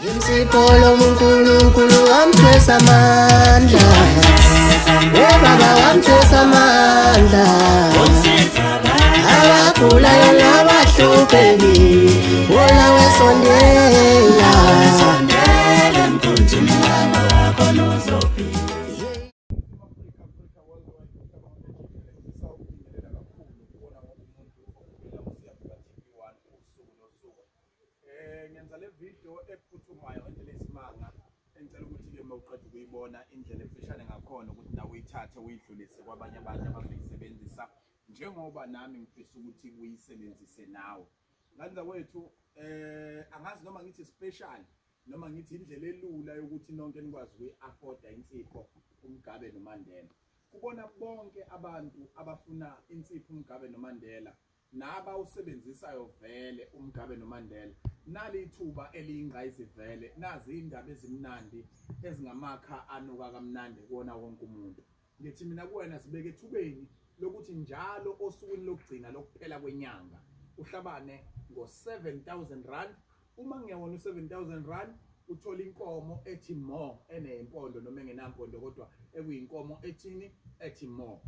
Insipho lomuNkulunkulu wamthwesa amandla. Baba wamthwesa amandla. Abagulayo nabahluphekile, wona wesondela. Ngenza le video ephuthumayo ngendlela esimanga engicela ukuthi-ke uma uqeda ukuyibona indlela emfishane ngakhona ukuthi nawe uyithathe uyidlulise kwabanye abantu abangayisebenzisa njengoba nami ngifisa ukuthi uyisebenzise nawe. Ngane kwethu angazi noma ngithi special noma ngithi indlela elula yokuthi nonke nikwazi ukuyi-afforda insipho uMgabe noMandela. Kubona bonke abantu abafuna insipho uMgabe noMandela nabawusebenzisayo vele uMgabe noMandela, nali ithuba eliyingqayizivele, nazi indaba ezimnandi ezingamakha anuka kamnandi kuwona wonke umuntu. Ngithi mina kuwena sibeke ethubeni lokuthi njalo osukwini lokugcina lokuphela kwenyanga uhlabane ngo-7000 rand. Uma ngiyawona u-7000 rand uthola inkomo ethi more enempondo noma engenampondo kodwa ekuyinkomo ethini ethi more.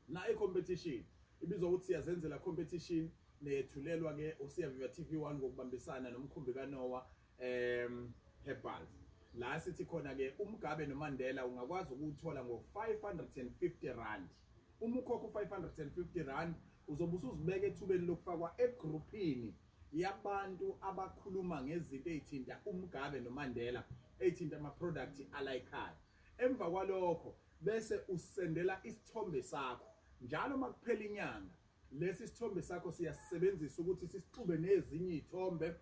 Na i-competition ibizwa ukuthi siyazenzela competition neyethulelwa ke uSiyaviva TV1 ngokubambisana nomkhumbi kaNoah Herbals. La sithi khona ke uMgabe noMandela ungakwazi ukuthola ngo-550 rand. Uma ukhokha u-550 rand uzobe usuzibeka ethubeni lokufakwa egroupini yabantu abakhuluma ngezinto ezithinta uMgabe noMandela, ezithinta ama-product alayikhaya. Emva kwalokho bese usendela isithombe sakho. Njalo makuphela inyanga lesi sithombe sakho siyasebenzisa ukuthi sisixube nezinye izithombe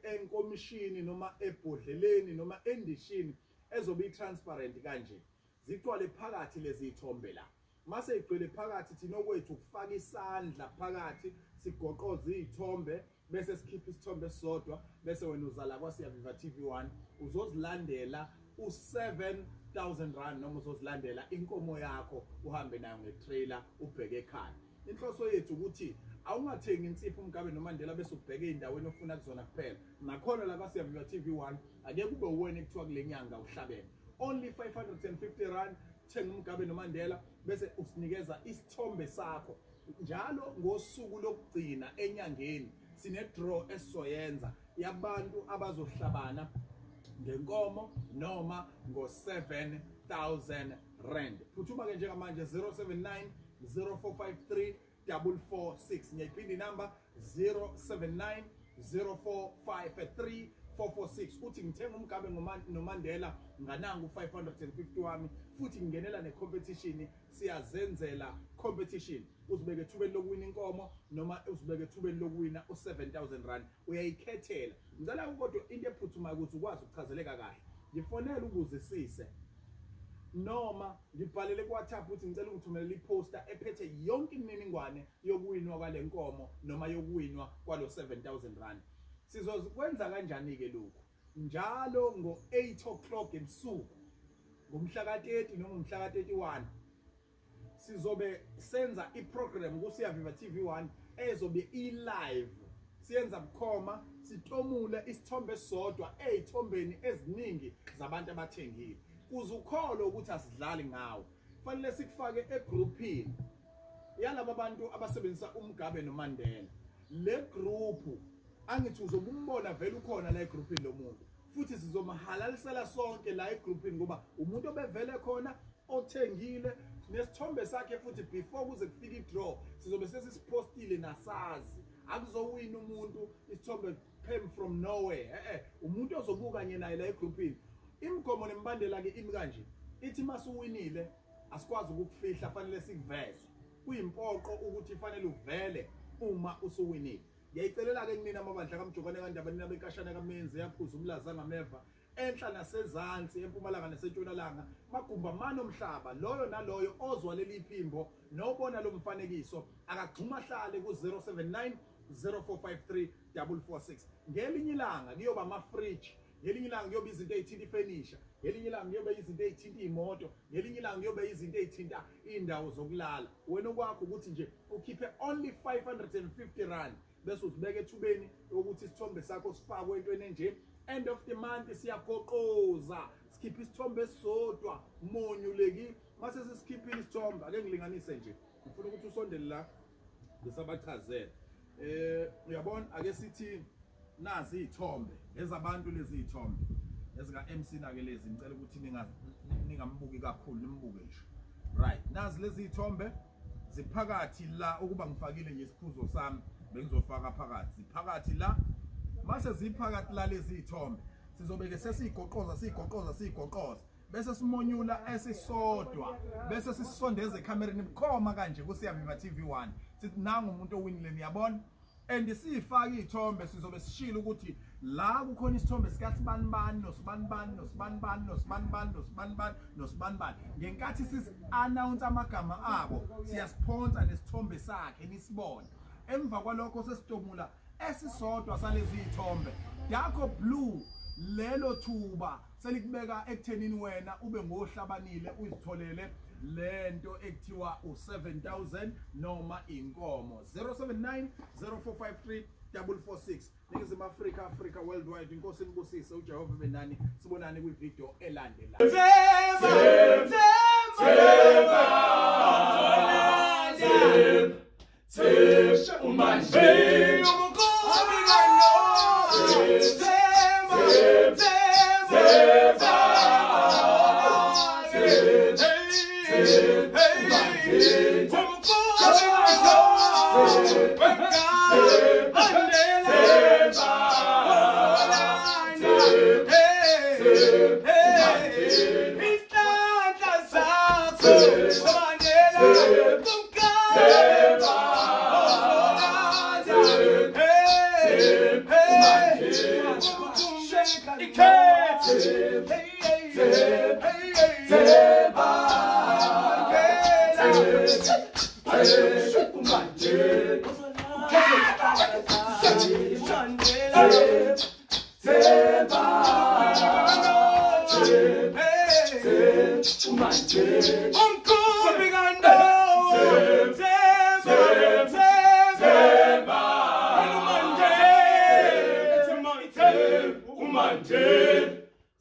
enkomishini noma ebhodleleni noma endishini ezobe i-transparent kanje. Zigcwale phakathi lezi zithombe la. Mase igcwele phakathi thina okwethu ukufaka isandla phakathi sigoqoze izithombe bese sikhipha isithombe esisodwa bese wena uzala kwaSiyaviva TV1 uzozilandela u-7000 rand noma uzozilandela inkomo yakho uhambe nayo ngetrailer ubheke ekhaya. Inhloso yethu ukuthi awungathengi insipho uMgabe noMandela bese ubheke endaweni ofuna kuzona kuphela. Nakhona la kwaSiyaviva TV1 ake kube uwena ekuthiwa kule nyanga uhlabene. Only 550 rand thenga uMgabe noMandela bese usinikeza isithombe sakho. Njalo ngosuku lokugcina enyangeni sine draw esizoyenza yabantu abazohlabana ngenkomo noma ngo-7000 rand. Phuthuma ke njengamanje 079 0453 446. Ngiyayiphinda inamba 079 0453 446. Uthi ngithenga uMgabe noMandela nganangu 550 wami futhi ngingenela ne-competition, siyazenzela competition. Uzibeke ethubeni lokuwina inkomo noma uzibeke ethubeni lokuwina u-7000 rand. Uyayikhethela. Ngicela kodwa into ephuthumayo ukuthi ukwazi ukuchazeleka kahle. Ngifonele ukuzisise noma ngibhalele ku-WhatsApp ukuthi ngicela ungithumelele iposter ephethe yonke imininingwane yokuwinwa kwale nkomo noma yokuwinwa kwalo 7000 rand. Sizokwenza kanjani ke lokhu? Njalo ngo-8 o'clock ebusuku ngomhla ka-30 noma ngomhla ka-31 sizobe senza iprogram kuSiyaviva TV1 ezobe i-live. Siyenza bukhoma sitomule isithombe esisodwa ezithombeni eziningi zabantu abathengile. Kuze ukholo ukuthi asidlali ngawo. Fanele sikufake egroupini yalaba bantu abasebenzisa uMgabe noMandela. Le group angithi uzobe umbona vele ukhona la egroupini lo muntu. Futhi sizomahalalisela sonke la egroupini ngoba umuntu obevele khona othengile nesithombe sakhe futhi before kuze kufike i-draw sizobe sesisipostile nasazi. Akuzowina umuntu isithombe came from nowhere. Umuntu ozobuka kanye naye la egroupini. Imigomo nemibandela ke imi kanje. Ithi masuwinile asikwazi ukukufihla, fanele sikuveze. Kuyimpoqo ukuthi fanele uvele uma usuwinile. Ngiyayicelela ke kunina amabandla kaMjokane kaNdaba, nina benkashana kaMenzi yaphuza umlaza ngameva enhla nasezansi empumalanga nasentshonalanga magumba mano omhlaba. Loyo naloyo ozwa leli phimbo nobona lo mfanekiso akagxuma hlale ku-079 0453 446. Ngelinye ilanga kuyoba ama-fridge, ngelinye ilanga kuyoba izinto ezithinta ifenisha, ngelinye ilanga kuyoba izinto ezithinta imoto, ngelinye ilanga kuyoba izinto ezithinta indawo zokulala. Wena okwakho ukuthi nje ukhiphe only 550 rand bese uzibeka ethubeni ukuthi isithombe sakho sifakwe entweni enje. End of the month siyagoqoza, sikhipha isithombe esisodwa monyuleki. Mase sesikhiphile isithombe, ake ngilinganise nje, ngifuna ukuthi usondele la ngisabachazela. Uyabona, ake sithi nazi izithombe ezabantu, lezi izithombe ezika MC nake lezi, ngicela ukuthi ningambuki kakhulu, nimbuke nje. Right, nazi lezi izithombe ziphakathi la, ukuba ngifakile nje isiphuzo sami bengizofaka phakathi, ziphakathi la. Mase ziphakathi la lezi izithombe, sizobeke sesigoqoza sigoqoza sigoqoza, bese simonyula esisodwa, bese sisondeza ekamereni bukhoma kanje kuSiyaviva TV1, sithi nangu umuntu owinile, niyabona. And sifaka izithombe, sizobe sishilo ukuthi la kukhona isithombe sikasibanibani nosibanibani nosibanibani nosibanibani nosibanibani nosibanibani. Ngenkathi sisi-announce amagama abo, siyasiphonsa nesithombe sakhe nisibone. Emva kwalokho sesitomula esisodwa salezi izithombe, dark blue, lelo thuba selikubeka ekuthenini wena ube ngohlabanile, uzitholele lento ekuthiwa u7000 noma inkomo. 079 0453 446. Ningizimu Afrika, Africa worldwide. Inkosi inibusise, uJehova benani. Sibonane kwivideo elandelayo.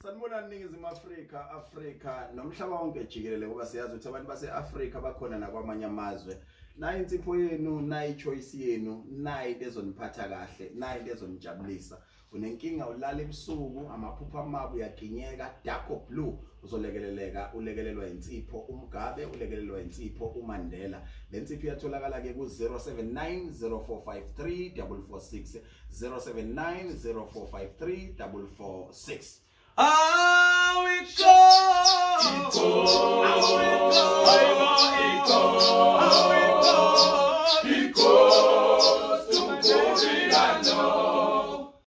Sanibonani Ningizimu Afrika, Afrika nomhlaba wonke jikelele, ngoba siyazi ukuthi abantu base-Afrika bakhona nakwamanye amazwe. Nayi insipho yenu, nayi choice yenu, nayi into ezoniphatha kahle, nayi into ezonijabulisa. Unenkinga, ulala ebusuku, amaphupho amabi, uyaginyeka, dark blue, uzolekeleleka, ulekelelwa insipho uMugabe, ulekelelwa insipho uMandela. Le nsipho iyatholakala ke ku 079 0453 446, 079 0453 446. Ah, we